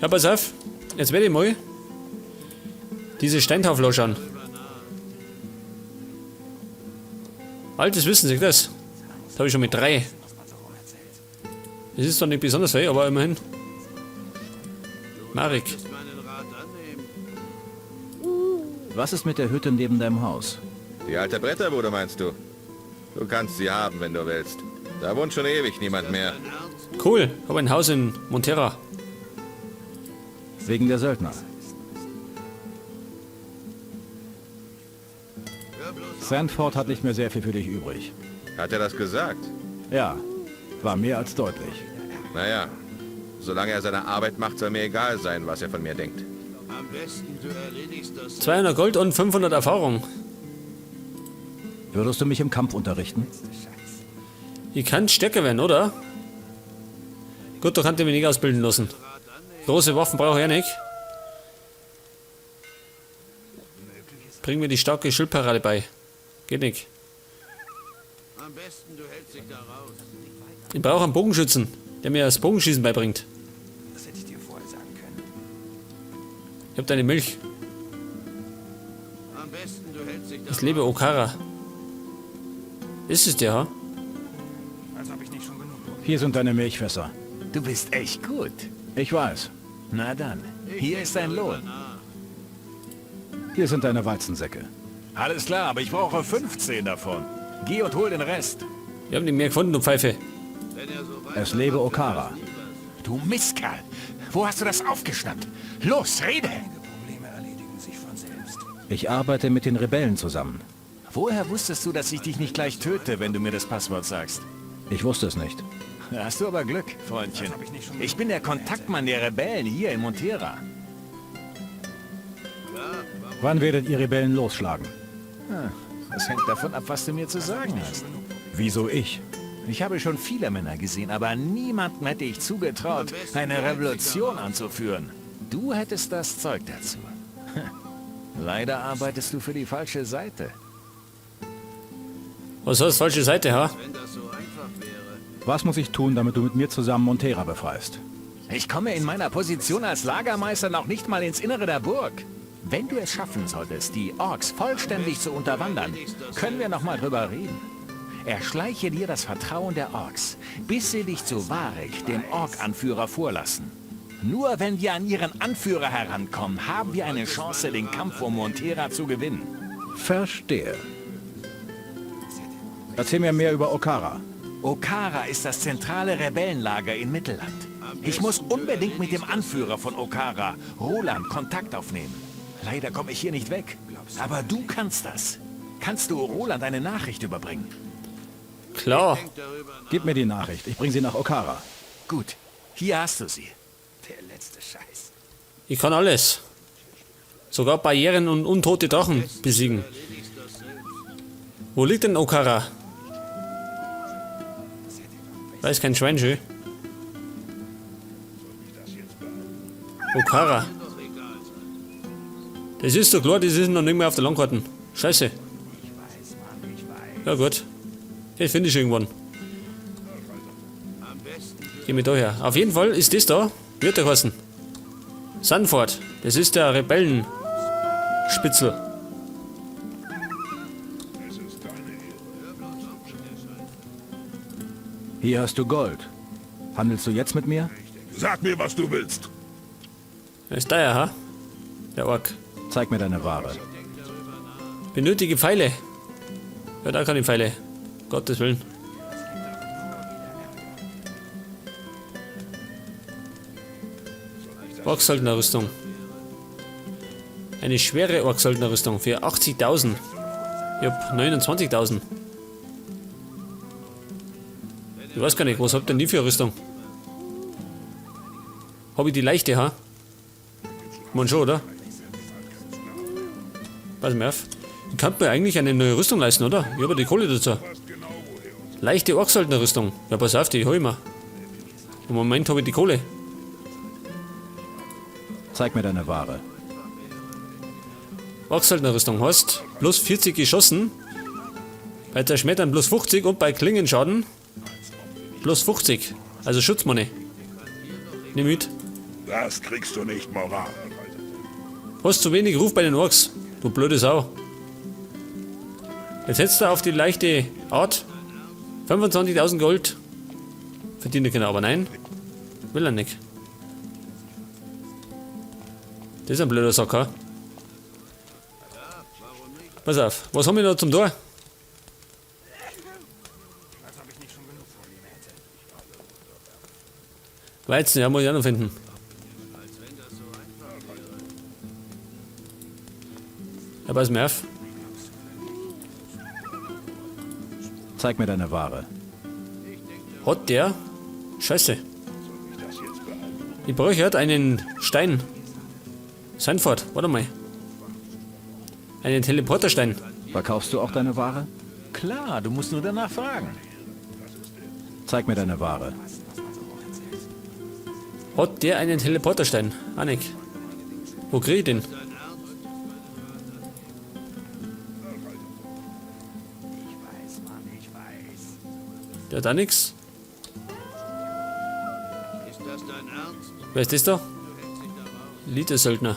Ja, pass auf. Jetzt werde ich mal diese Steintafel anschauen. Altes Wissen, seht das? Das habe ich schon mit 3. Das ist zwar nicht besonders viel, aber immerhin. Marek. Was ist mit der Hütte neben deinem Haus? Die alte Bretterbude meinst du? Du kannst sie haben, wenn du willst. Da wohnt schon ewig niemand mehr. Cool, habe ein Haus in Montera. Wegen der Söldner. Sanford hat nicht mehr sehr viel für dich übrig. Hat er das gesagt? Ja, war mehr als deutlich. Naja, solange er seine Arbeit macht, soll mir egal sein, was er von mir denkt. Am besten, du erledigst das. 200 Gold und 500 Erfahrung. Würdest du mich im Kampf unterrichten? Ich kann stärker werden, oder? Gut, da kann ich mich nicht ausbilden lassen. Große Waffen brauche ich ja nicht. Bring mir die starke Schildparade bei. Geht nicht. Am besten, du hältst dich da raus. Ich brauche einen Bogenschützen, der mir das Bogenschießen beibringt. Das hätte ich dir vorher sagen können. Ich hab deine Milch. Am besten, du hältst dich da Ich lebe Okara. Ist es der, ha? Als ob ich nicht schon genug Hier sind deine Milchfässer. Du bist echt gut. Ich weiß. Na dann, hier ist dein Lohn. Hier sind deine Weizensäcke. Alles klar, aber ich brauche 15 davon. Geh und hol den Rest. Wir haben nicht mehr gefunden, du Pfeife. Es lebe Okara. Du Mistkerl. Wo hast du das aufgeschnappt? Los, rede! Ich arbeite mit den Rebellen zusammen. Woher wusstest du, dass ich dich nicht gleich töte, wenn du mir das Passwort sagst? Ich wusste es nicht. Da hast du aber Glück, Freundchen. Ich bin der Kontaktmann der Rebellen hier in Montera. Wann werdet ihr Rebellen losschlagen? Das hängt davon ab, was du mir zu sagen hast. Wieso ich? Ich habe schon viele Männer gesehen, aber niemandem hätte ich zugetraut, eine Revolution anzuführen. Du hättest das Zeug dazu. Leider arbeitest du für die falsche Seite. Was heißt falsche Seite, ha? Wenn das so einfach wäre. Was muss ich tun, damit du mit mir zusammen Montera befreist? Ich komme in meiner Position als Lagermeister noch nicht mal ins Innere der Burg. Wenn du es schaffen solltest, die Orks vollständig zu unterwandern, können wir noch mal drüber reden. Erschleiche dir das Vertrauen der Orks, bis sie dich zu Varric, dem Ork-Anführer, vorlassen. Nur wenn wir an ihren Anführer herankommen, haben wir eine Chance, den Kampf um Montera zu gewinnen. Verstehe. Erzähl mir mehr über Okara. Okara ist das zentrale Rebellenlager in Mittelland. Ich muss unbedingt mit dem Anführer von Okara, Roland, Kontakt aufnehmen. Leider komme ich hier nicht weg. Aber du kannst das. Kannst du Roland eine Nachricht überbringen? Klar. Gib mir die Nachricht. Ich bringe sie nach Okara. Gut, hier hast du sie. Ich kann alles. Sogar Barrieren und untote Drachen besiegen. Wo liegt denn Okara? Weiß kein Schwein schön. Okara. Das ist doch klar, das ist noch nicht mehr auf der Landkarte. Scheiße. Ja gut. Das finde ich irgendwann. Geh mir da her. Auf jeden Fall ist das da, wird der heißen. Sanford. Das ist der Rebellenspitzel. Hier hast du Gold. Handelst du jetzt mit mir? Sag mir, was du willst. Das ist der, ha? Der Ork. Zeig mir deine Ware. Benötige Pfeile. Ja, da kann ich Pfeile. Gottes Willen. Orksöldnerrüstung. Eine schwere Orksöldnerrüstung für 80.000. Ich hab 29.000. Ich weiß gar nicht, was habt denn die für eine Rüstung? Hab ich die leichte, ha? Man schon, oder? Pass mal auf. Ich kann mir eigentlich eine neue Rüstung leisten, oder? Ich habe ja die Kohle dazu. Leichte Orksöldnerrüstung. Ja, pass auf, die hol ich mir. Im Moment habe ich die Kohle. Zeig mir deine Ware. Orksöldnerrüstung heißt plus 40 geschossen. Bei Zerschmettern plus 50 und bei Klingenschaden plus 50. Also Schutzmoney. Nimm mit. Das kriegst du nicht, Moral. Hast zu wenig Ruf bei den Orks, du blöde Sau. Jetzt hättest du auf die leichte Art 25.000 Gold verdienen können, aber nein, will er nicht. Das ist ein blöder Sack, ha? Pass auf, was haben wir noch zum Tor? Weizen, ja, muss ich auch noch finden. Ja, pass mir auf. Zeig mir deine Ware. Hat der? Scheiße. Ich brauche halt einen Stein. Sanford, warte mal. Einen Teleporterstein. Verkaufst du auch deine Ware? Klar, du musst nur danach fragen. Zeig mir deine Ware. Hat der einen Teleporterstein? Anik. Wo krieg ich den? Der hat auch nix. Ist das dein Ernst? Wer ist das da? Elite-Söldner.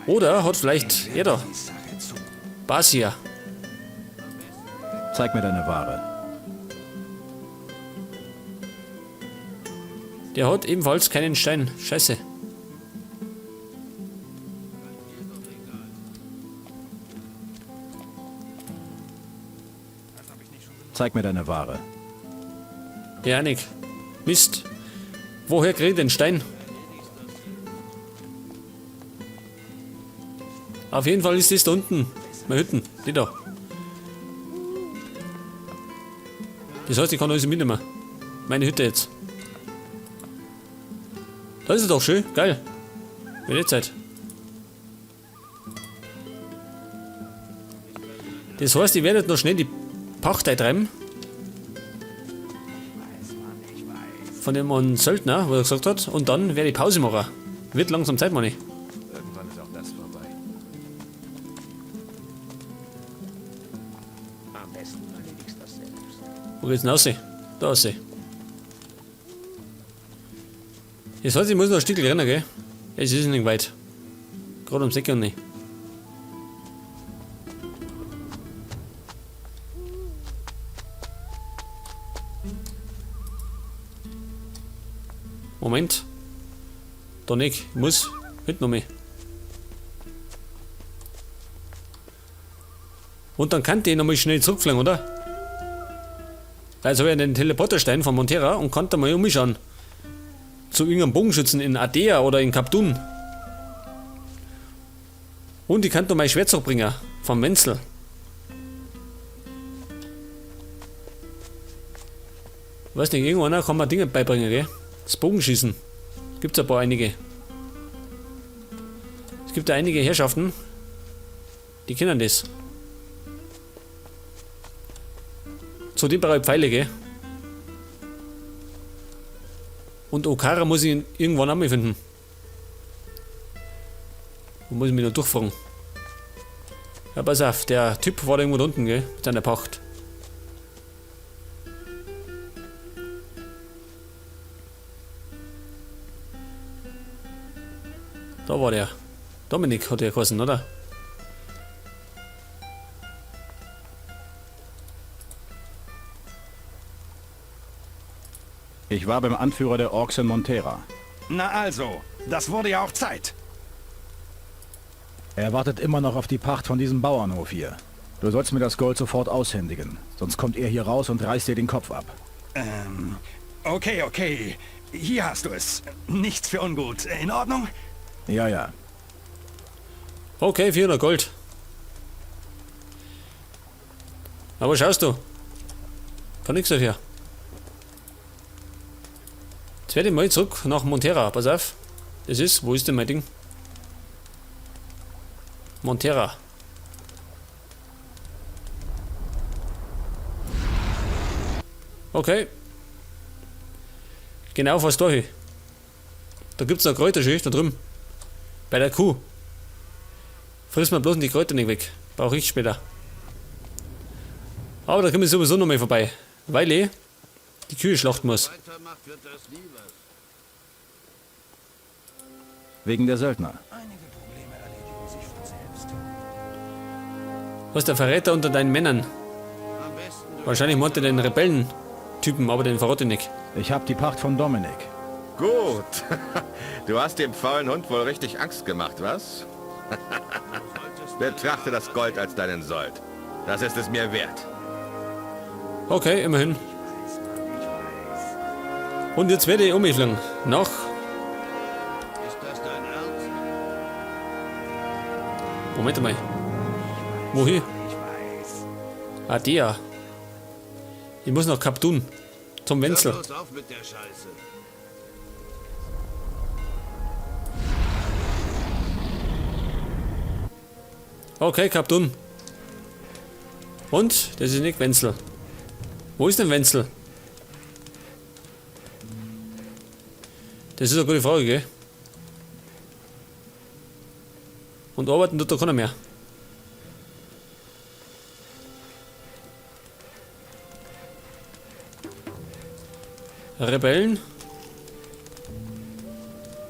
Oder hat vielleicht er da? Basia. Zeig mir deine Ware. Der hat ebenfalls keinen Stein. Scheiße. Zeig mir deine Ware. Ja, Nick. Mist. Woher krieg ich den Stein? Auf jeden Fall ist das da unten. Meine Hütten. Die da. Das heißt, ich kann alles mitnehmen. Meine Hütte jetzt. Da ist es doch schön. Geil. Wird jetzt Zeit. Das heißt, ich werde jetzt noch schnell die Pacht eintreiben. Von dem einen Söldner, wo er gesagt hat. Und dann werde ich Pause machen. Wird langsam Zeit, Manni. Irgendwann ist auch das vorbei. Wo geht's denn raus? Da raus. Das heißt, ich muss noch ein Stück rennen, gell? Es ist nicht weit. Gerade ums Eck und nicht. Moment. Da nicht. Ich muss hinten noch mehr. Und dann kann die nochmal schnell zurückfliegen, oder? Also habe ich den Teleporterstein von Montera und kann da mal umschauen. Zu irgendeinem Bogenschützen in Ardea oder in Kaptun. Und ich kann da mein Schwert zurückbringen. Vom Wenzel. Weiß nicht, irgendwann kann man Dinge beibringen, gell? Das Bogenschießen. Gibt's ein paar einige. Es gibt da einige Herrschaften, die kennen das. Zudem brauche ich Pfeile, gell? Und Okara muss ich irgendwann auch mal finden. Wo muss ich mich noch durchfragen? Ja, pass auf, der Typ war da irgendwo da unten, gell? Mit seiner Pacht. Da war der. Dominik hat der geheißen, oder? Ich war beim Anführer der Orks in Montera. Na also, das wurde ja auch Zeit. Er wartet immer noch auf die Pacht von diesem Bauernhof hier. Du sollst mir das Gold sofort aushändigen, sonst kommt er hier raus und reißt dir den Kopf ab. Okay, okay. Hier hast du es. Nichts für ungut. In Ordnung? Ja, ja. Okay, 400 Gold. Aber schaust du? Kann nix dafür. Jetzt werde ich mal zurück nach Montera. Pass auf. Das ist, wo ist denn mein Ding? Montera. Okay. Genau fast da hin. Da gibt's noch Kräuterschicht da drüben. Bei der Kuh. Friss mal bloß die Kräuter nicht weg. Brauche ich später. Aber da komme ich sowieso noch mal vorbei. Weil ich die Kühe schlachten muss. Weitermacht, wird das nie was. Wegen der Söldner. Was ist der Verräter unter deinen Männern? Am besten du Wahrscheinlich meint er den Rebellen-Typen, aber den verrate ich nicht. Ich habe die Pacht von Dominik. Gut. Du hast dem faulen Hund wohl richtig Angst gemacht, was? Betrachte das Gold als deinen Sold. Das ist es mir wert. Okay, immerhin. Und jetzt werde ich umfliegen. Nach. Ist das dein Ernst? Moment mal. Wohin? Adea. Ich muss nach Kaptun. Zum Hör Wenzel. bloß auf mit der Scheiße. Okay, Kaptun. Und? Das ist nicht Wenzel. Wo ist denn Wenzel? Das ist eine gute Frage, gell? Und arbeiten tut da keiner mehr. Rebellen?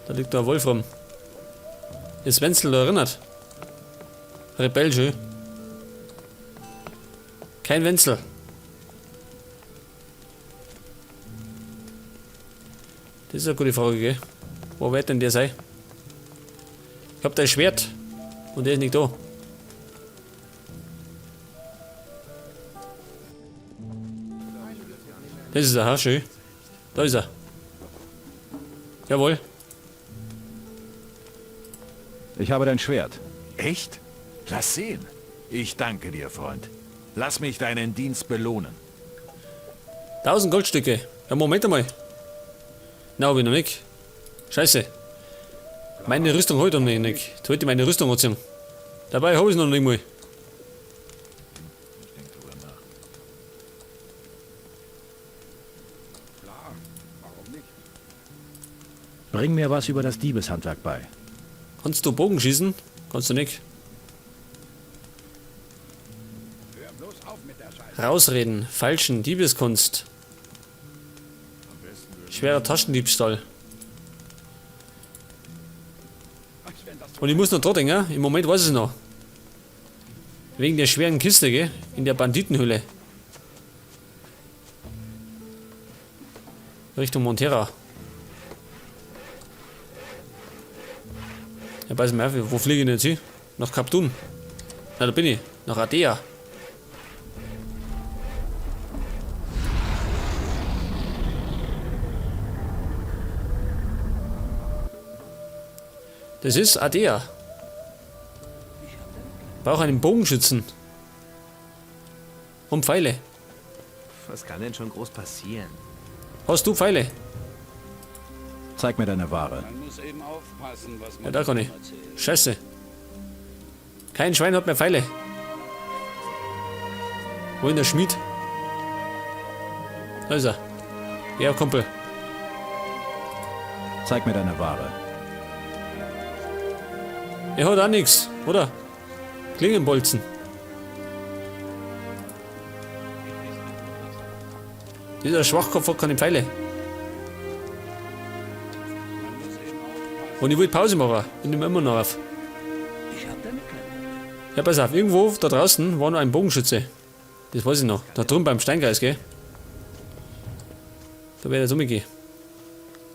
Da liegt der Wolf rum. Ist Wenzel da erinnert? Rebell, schön. Kein Wenzel. Das ist eine gute Frage, gell? Wo wird denn der sein? Ich hab da ein Schwert. Und der ist nicht da. Das ist er, ha, schön. Da ist er. Jawohl. Ich habe dein Schwert. Echt? Lass sehen. Ich danke dir, Freund. Lass mich deinen Dienst belohnen. 1000 Goldstücke. Ja, Moment einmal. Na, hab ich noch nicht. Scheiße. Meine Rüstung hab ich noch nicht. Jetzt wollte ich meine Rüstung anziehen. Dabei hab ich's noch nicht mal. Bring mir was über das Diebeshandwerk bei. Kannst du Bogen schießen? Kannst du nicht. Rausreden, Falschen, Diebeskunst. Schwerer Taschendiebstahl. Und ich muss noch dort denken, im Moment weiß ich es noch. Wegen der schweren Kiste, gell? In der Banditenhöhle. Richtung Montera. Ja, pass mal auf, wo fliege ich denn jetzt hin? Nach Kaptun. Na, da bin ich. Nach Adea. Das ist Adea. Brauche einen Bogenschützen. Und Pfeile. Was kann denn schon groß passieren? Hast du Pfeile? Zeig mir deine Ware. Man muss eben aufpassen, was man Ja, da kann ich. erzählt. Scheiße. Kein Schwein hat mehr Pfeile. Wo ist der Schmied? Da ist er. Ja, Kumpel. Zeig mir deine Ware. Er hat auch nix, oder? Klingenbolzen. Dieser Schwachkopf hat keine Pfeile. Und ich wollte Pause machen. Ich nehme immer noch auf. Ja, pass auf, irgendwo da draußen war noch ein Bogenschütze. Das weiß ich noch. Da drüben beim Steinkreis, gell? Da werde ich jetzt umgehen.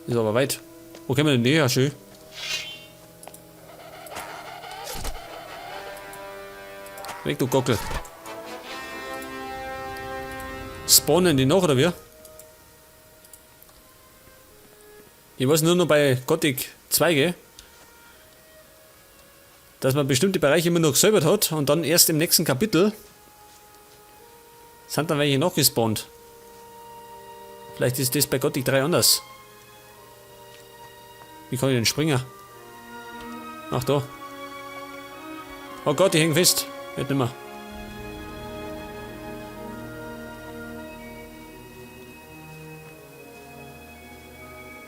Ist aber weit. Wo kommen wir denn her? Schön. Weg, du Gockel. Spawnen die noch, oder wie? Ich weiß nur noch bei Gothic 2, gell? Dass man bestimmte Bereiche immer noch gesäubert hat und dann erst im nächsten Kapitel sind dann welche noch gespawnt. Vielleicht ist das bei Gothic 3 anders. Wie kann ich denn springen? Ach da. Oh Gott, die hängen fest. Wird nimmer.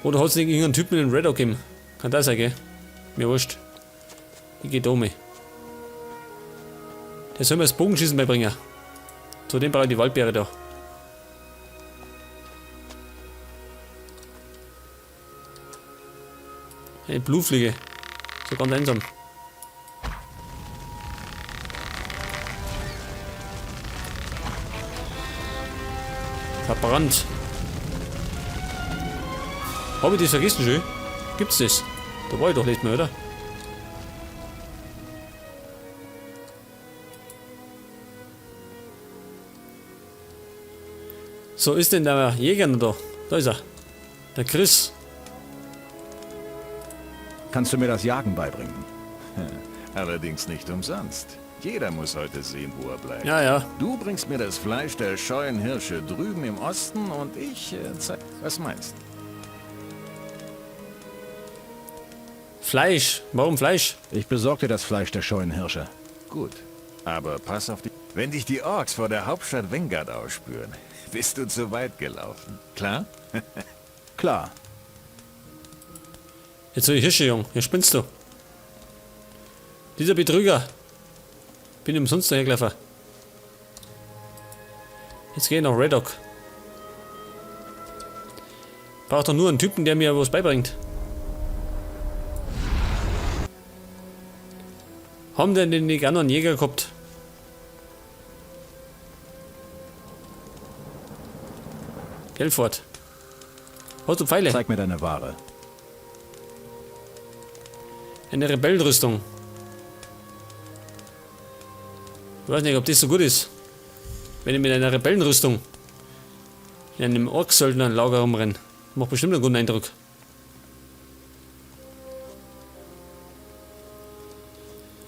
Oder hat's nicht irgendeinen Typen in den Red Dog gegeben? Kann das sein, gell? Mir wurscht. Ich geh da um. Der soll mir das Bogenschießen beibringen. Zu dem brauche ich die Waldbeere da. Eine Blutfliege. So ganz einsam. Verbrannt. Hab ich das vergessen schon? Gibt's das? Da war ich doch nicht mehr, oder? So, ist denn der Jäger noch da? Da ist er. Der Chris. Kannst du mir das Jagen beibringen? Allerdings nicht umsonst. Jeder muss heute sehen, wo er bleibt. Ja, ja. Du bringst mir das Fleisch der scheuen Hirsche drüben im Osten und ich zeig... Was meinst du? Fleisch. Warum Fleisch? Ich besorg dir das Fleisch der scheuen Hirsche. Gut. Aber pass auf die... Wenn dich die Orks vor der Hauptstadt Vengard aufspüren, bist du zu weit gelaufen. Klar? Klar. Jetzt soll ich Hirsche, Jung. Hier spinnst du. Dieser Betrüger. Bin umsonst dahergelaufen. Jetzt geh ich nach Reddock. Braucht doch nur einen Typen, der mir was beibringt. Haben denn die anderen Jäger gehabt? Gelford. Hast du Pfeile? Zeig mir deine Ware. Eine Rebellenrüstung. Ich weiß nicht, ob das so gut ist. Wenn ich mit einer Rebellenrüstung in einem Ork-Söldner-Lager rumrenne. Macht bestimmt einen guten Eindruck.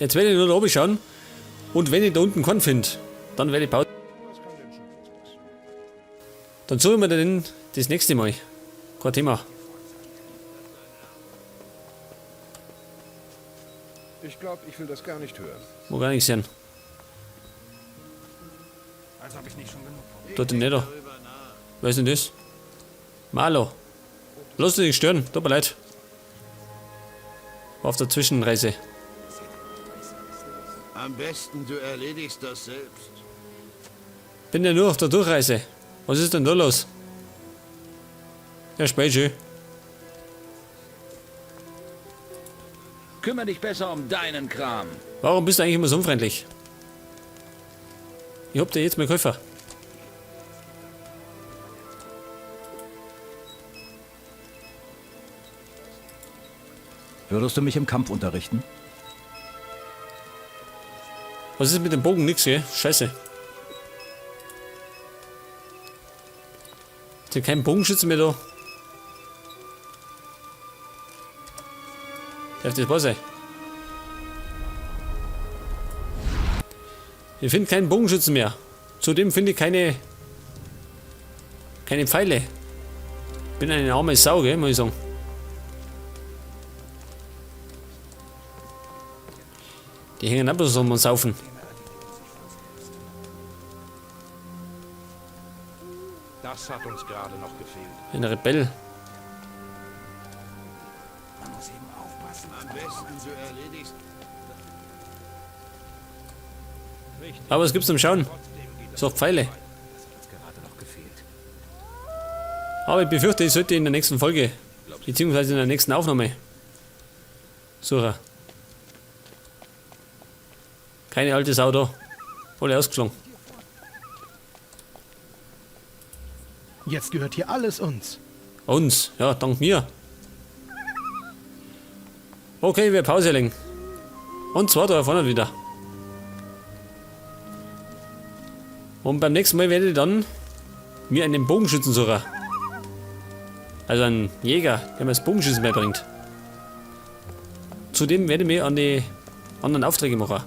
Jetzt werde ich nur da oben schauen. Und wenn ich da unten keinen finde, dann werde ich Pause. Dann suchen wir den das nächste Mal. Kein Thema. Ich glaube, ich will das gar nicht hören. Wo gar nichts sehen. Als ob ich nicht schon genug. Dort nicht da. Wer ist denn das? Marlo. Lass dich nicht stören, tut mir leid. War auf der Zwischenreise. Am besten du erledigst das selbst. Bin ja nur auf der Durchreise. Was ist denn da los? Ja, spät schön. Kümmer dich besser um deinen Kram. Warum bist du eigentlich immer so unfreundlich? Ich hab dir jetzt mal geholfen. Würdest du mich im Kampf unterrichten? Was ist mit dem Bogen? Nix, gell? Scheiße. Ist ja kein Bogenschütze mehr da. Darf das wahr sein? Ich finde keinen Bogenschützen mehr. Zudem finde ich keine Pfeile. Bin eine arme Sau, gell, muss ich sagen. Die hängen ab so und saufen. Das hat uns gerade noch gefehlt. Ein Rebell. Man muss eben aufpassen. Am besten du erledigst. Aber was gibt's zum Schauen? So Pfeile. Das hat uns gerade noch gefehlt. Aber ich befürchte, ich sollte in der nächsten Folge, beziehungsweise in der nächsten Aufnahme suchen. Keine alte Sau da. Alle ausgeschlagen. Jetzt gehört hier alles uns. Uns? Ja, dank mir. Okay, wir Pause legen. Und zwar da vorne wieder. Und beim nächsten Mal werde ich dann mir einen Bogenschützen suchen. Also einen Jäger, der mir das Bogenschießen beibringt. Zudem werde ich mir an die anderen Aufträge machen.